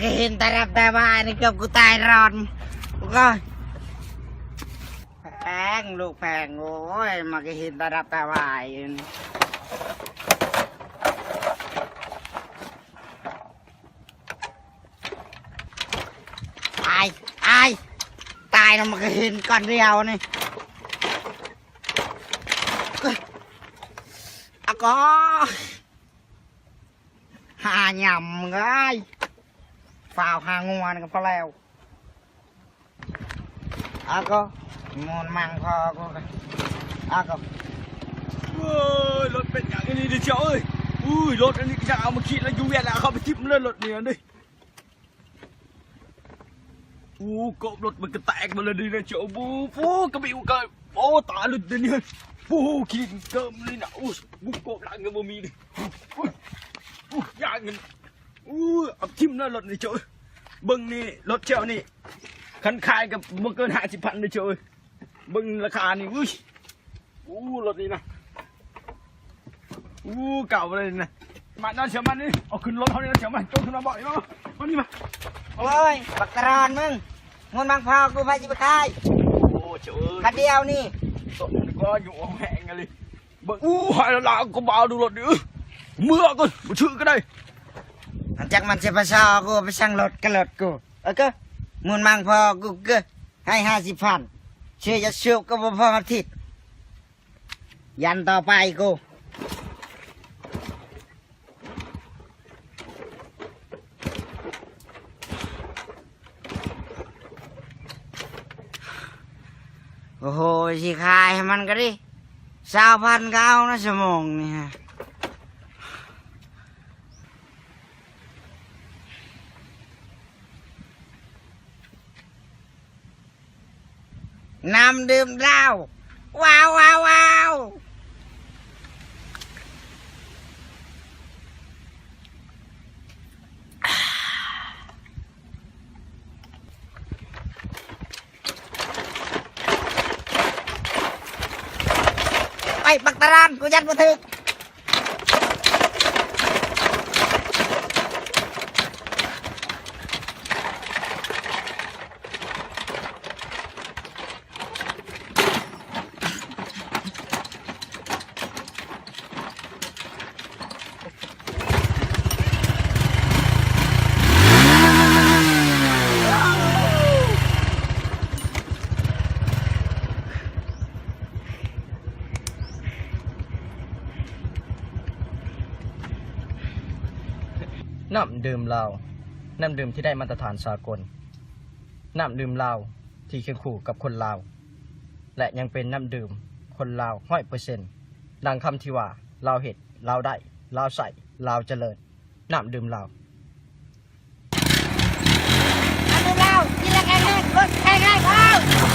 ເຫັນຕາດັບຕາວາຍນີ້ ເກືອບກູຕາຍຮ້ອນ. ໂອ້ຍ ແພງ ລູກແພງ ໂອ້ຍ ມັນກໍເຫັນຕາດັບຕາວາຍ. ອາຍ ອາຍ ຕາຍແລ້ວມັນກໍເຫັນກ່ອນດຽວນີ້. ອາກອ ຫາຫຍ້ຳເອີຍ ຟ້າວຫາງົວນີ້ກໍພໍແລ້ວ. ອາກອ ມູນມັງພໍກູ ອາກອ ໂອ້ຍ ລົດເປັນຫຍັງອັນນີ້ເດີເຈົ້າເອີຍ. ອຸ້ຍ ລົດອັນນີ້ກໍຈະເອົາມາຂີ່ແລ້ວຢູ່ວຽດແລ້ວ ເອົາໄປຖິ້ມເລີຍລົດນີ້ເດ້. ໂອ້ ກອບລົດມັນກະແຕກໝົດແລ້ວນີ້ນະເຈົ້າ. ໂອ້ ໂອ້ ກະບິວກະ ໂອ້ ຕາຫຼຸດເດນີ້. ໂອ້ ຂີ້ເກີມເລີຍນະ. ໂອ້ ບຸກກອບຫຼັງກໍບໍ່ມີເດ. ໂອ້ ໂອ້ ຢ່າງນັ້ນ. ໂອ້ ເອົາຖິ້ມແລ້ວລົດນີ້ເຈົ້າ. ເບິ່ງນີ້ລົດເຈົ້ານີ້ ຄັນຂາຍກໍບໍ່ເກີນຫ້າສິບພັນເດີເຈົ້າ. ເບິ່ງລາຄານີ້ ອຸ້ຍ ໂອ້ ລົດນີ້ນະ ໂອ້ ເກົ່າເລີຍນະ. ມານອນເສຍມັນນີ້ ເອົາຂຶ້ນລົດເຮົານີ້ ເສຍມັນ ໂຈນຂຶ້ນມາເບາະນີ້ມາ ມານີ້ມາ. ໂອ້ຍ ບັກຕະຣອນມຶງ ມູນມັງພໍກູ ໃຜຊິໄປຂາຍ? ໂອ້ ເຈົ້າເອີຍ ຄັນດຽວນີ້ ຕົກນີ້ກໍຢູ່ແຮງອີ່ຫຼີ. ເບິ່ງ ໂອ້ ໃຫ້ລາວກໍບໍ່ເອົາດູລົດນີ້ ເອີ ເມືອກ່ອນ ບໍ່ຊື້ກໍໄດ້. ອັນຈັກມັນຊິໄປຊໍກູໄປສັ່ງລົດກັບລົດກູ ເອີ ກະ ມູນມັງພໍກູ ກະ ໃຫ້ຫ້າສິບພັນ ເສຍຢາສູບກໍບໍ່ພໍອາທິດ ຢັນຕໍ່ໄປກູ. ໂອ້ໂຫ ຊິຂາຍໃຫ້ມັນກໍດີ ຊາວພັນກໍເອົານະ ຊົ່ວໂມງນີ້ຮະ. ນ້ຳດື່ມລາວ ວ້າວ ວ້າວ ວ້າວ. ໄປ ບັກຕະຣອນ ກູຍັດບໍ່ຖືກ. ນ້ຳດື່ມລາວ ນ້ຳດື່ມທີ່ໄດ້ມາດຕະຖານສາກົນ, ນ້ຳດື່ມລາວທີ່ຄຽງຄູ່ກັບຄົນລາວ ແລະ ຍັງເປັນນ້ຳດື່ມຄົນລາວຮ້ອຍເປີເຊັນ ດັ່ງຄຳທີ່ວ່າ ລາວເຮັດ ລາວໄດ້ ລາວໃຊ້ ລາວຈະເລີນ. ນ້ຳດື່ມລາວ. ນ້ຳດື່ມລາວ ກິນແລ້ວແຂງແຮງ ລົດແຂງແຮງ ເອີ.